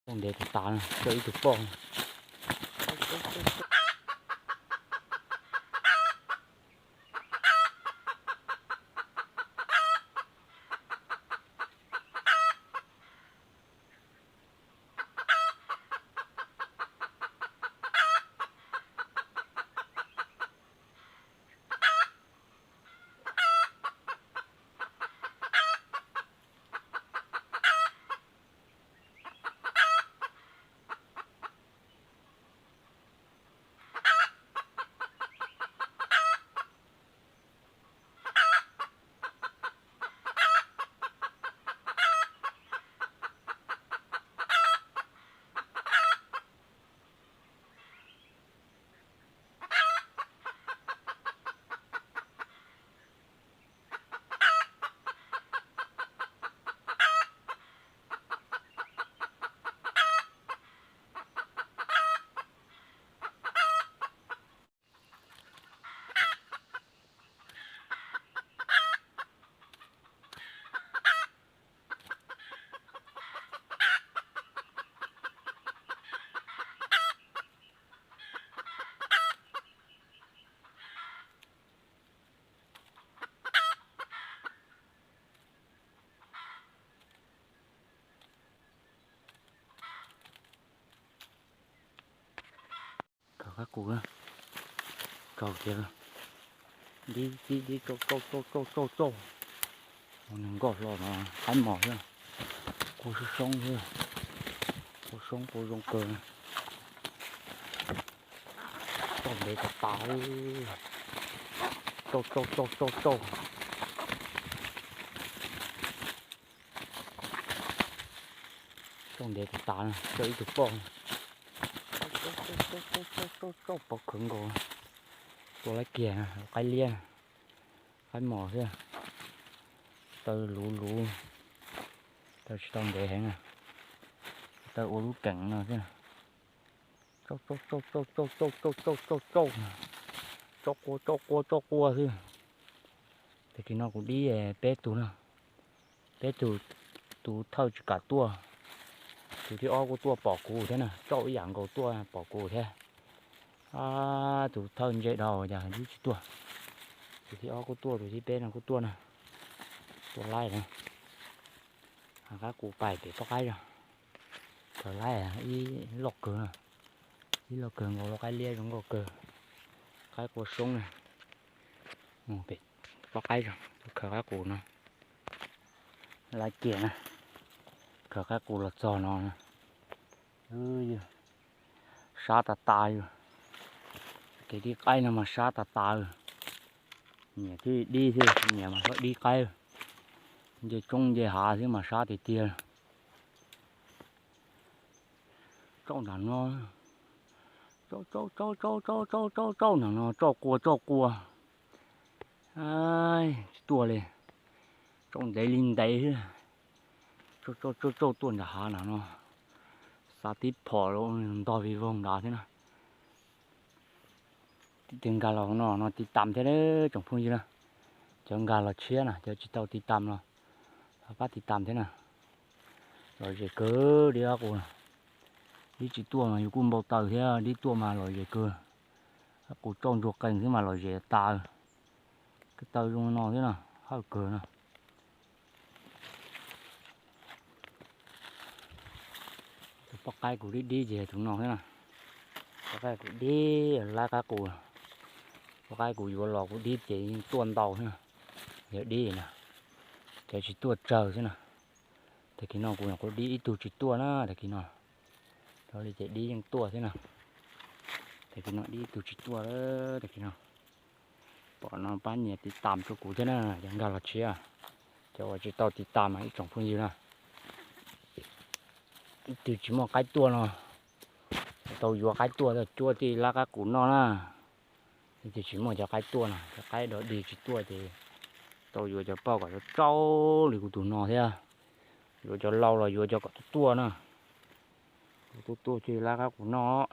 Txoj ntev tas tas, tsuas ib tug poj. Kawg qab qus, tsaus tiag. Dib dib dib, tsauj tsauj tsauj tsauj tsauj tsauj. Ua neeg nkoj hlo no, qaib mos xwb. Kua soob soob xwb. Kua soob kua zoo kawg. Tsaus ntev tas tas. Tsauj tsauj tsauj tsauj tsauj. Tsaus ntev tas tas, tsuas ib tug poj. Tsauj tsauj tsauj tsauj tsauj, pov khawv nkaus. Tua laib kiag, qaib liab, qaib mos xwb. Taw luv luv, taw tsis tau ntev heev na. Taw ua lub keem no xwb. Tsauj tsauj tsauj tsauj tsauj tsauj tsauj tsauj tsauj tsauj. Tsauj quaj tsauj quaj tsauj quaj xwb. Tag kis no kuv dib peb tug no. Peb tug, tus thawj tsis kam tuaj. Tus thib ob kuj tuaj pom kuv thiab na, tsauj ib yam nkaus tuaj pom kuv thiab. Tus thawj ntse dhau cas dib tsis tuaj. Tus thib ob kuj tuaj, tus thib peb no kuj tuaj na. Tuaj laib na. Qab qus pais pem poj qaib zog. Kawg laib ib loj kawg no. Ib loj kawg nkaus, loj qaib liab zoo nkauj kawg. Qaib qua soob na. Mus pem poj qaib zog, khaws qab qus no. Laib kiag na. Khaws qab qus los txog no. Sab tas tas yus. Kev dib qaib no mas sab tas tas. Nyiam thiaj dib thiab, nyiam mas txhob dib qaib. Nce roob nce hav xwb mas sab tiag tiag. Tsauj nram no, tsauj tsauj tsauj tsauj tsauj tsauj tsauj tsauj nram no, tsauj qua tsauj qua. Tsis tuaj li, tsauj ntev li ntev xwb. Tsauj tsauj tsauj tsauj tuaj nram hav nram no, xa tib phom los ntog vij voog nrad thiab na. Tig nkag los no no tiv tam thiab tsoom phooj ywg na. Cov nkag los tshiab na, cov tsis tau tiv tam los pab tiv tam thiab na. Lom zem kawg dib qab qus. Dib tsis tuaj mas yus kuj npau taws thiab, dib tuaj mas lom zem kawg. Qab qus tsauj ntsuag qees xwb mas lom zem tas. Ko taw zoo no thiab no, hawj kawg no. Tus poj qaib kuv dib dib ces tus no thiab na. Poj qaib kuv dib laib qab qus. Poj qaib kuv yuav los kuv dib ces yeej tuaj ntau thiab. Yog dib na, cov tsis tuaj tsawg xwb na. Tag kis no kuv nyuam qhuav dib ib tug tsis tuaj na, tag kis no. Rau li ces dib yeej tuaj thiab na. Tag kis no dib ib tug tsis tuaj, tag kis no. Pom no pab nias tiv tam rau kuv thiab na, cov nkag los tshiab. Cov uas tsis tau tiv tam mas ib tsoom phooj ywg na. Ib tug tsis muaj qaib tuaj no, tau yuav qaib tuaj cuab tij lab qab qus noj na. Ib tug tsis muaj cov qaib tuaj no, cov qaib dog dig tsis tuaj ces tau yuav cov pauj kom tau tsaub li kuv tus no thiab. Yuav cov lau los yuav cov kom tuaj tuaj na. Tuaj tuaj tij lab qab qus noj.